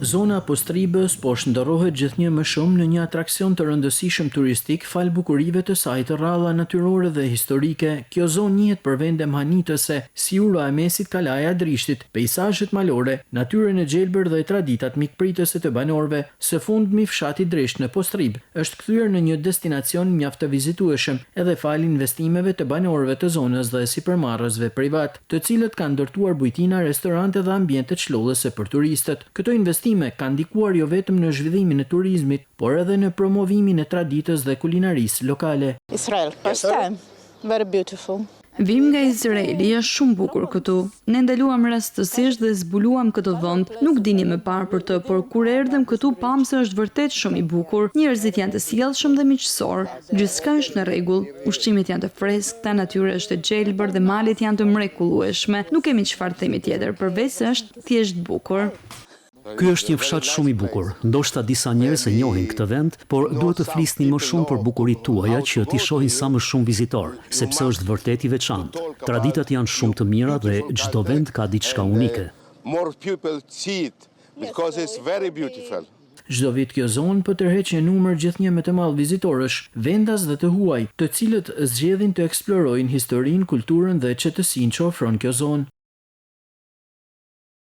Zona Postribës po shndërrohet gjithnjë më shumë në një atraksion të rëndësishëm turistik falë bukurive të saj të rralla natyrore dhe historike. Kjo zonë njihet për vende mahnitëse, si ura e mesit Kalaja e Drishtit, peisazhet malore, natyrën e gjelbër dhe traditat mikpritëse të banorëve. Së fundmi fshati Drisht në Postribë është kthyer në një destinacion mjaft të vizitueshëm edhe falë investimeve të banorëve të zonës dhe sipërmarrësve privat, të cilët kanë ndërtuar bujtina, restorante dhe ambiente çlodhëse për turistët. Këto investime kanë ndikuar jo vetëm në zhvillimin e turizmit, por edhe në promovimin e traditës dhe kulinarisë lokale. Israel, first time. Very beautiful. Vim nga Izraeli, është shumë bukur këtu. Ne ndaluam rastësisht dhe zbuluam këtë vend. Nuk dinim më parë për të, por kur erdhëm këtu pamë se është vërtet shumë i bukur. Njerëzit janë të sjellshëm dhe miqësor. Gjithçka është në rregull. Ushqimet janë të freskëta, natyra është e gjelbër dhe malet janë të mrekullueshme. Nuk kemi çfarë themi tjetër, përveç se është thjesht bukur. Ky është një fshat shumë i bukur. Ndoshta disa njerëz e njohin këtë vend, por duhet të flisni më shumë për bukuritë tuaja që t'i shohin sa më shumë vizitor, sepse është vërtet i veçantë. Traditat janë shumë të mira dhe çdo vend ka diçka unike. More people see it because it's very beautiful. Çdo vit kjo zonë po tërheq një numër gjithnjë më të madh vizitorësh, vendas dhe të huaj, të cilët zgjedhin të eksplorojnë historinë, kulturën dhe qetësinë që ofron kjo zonë.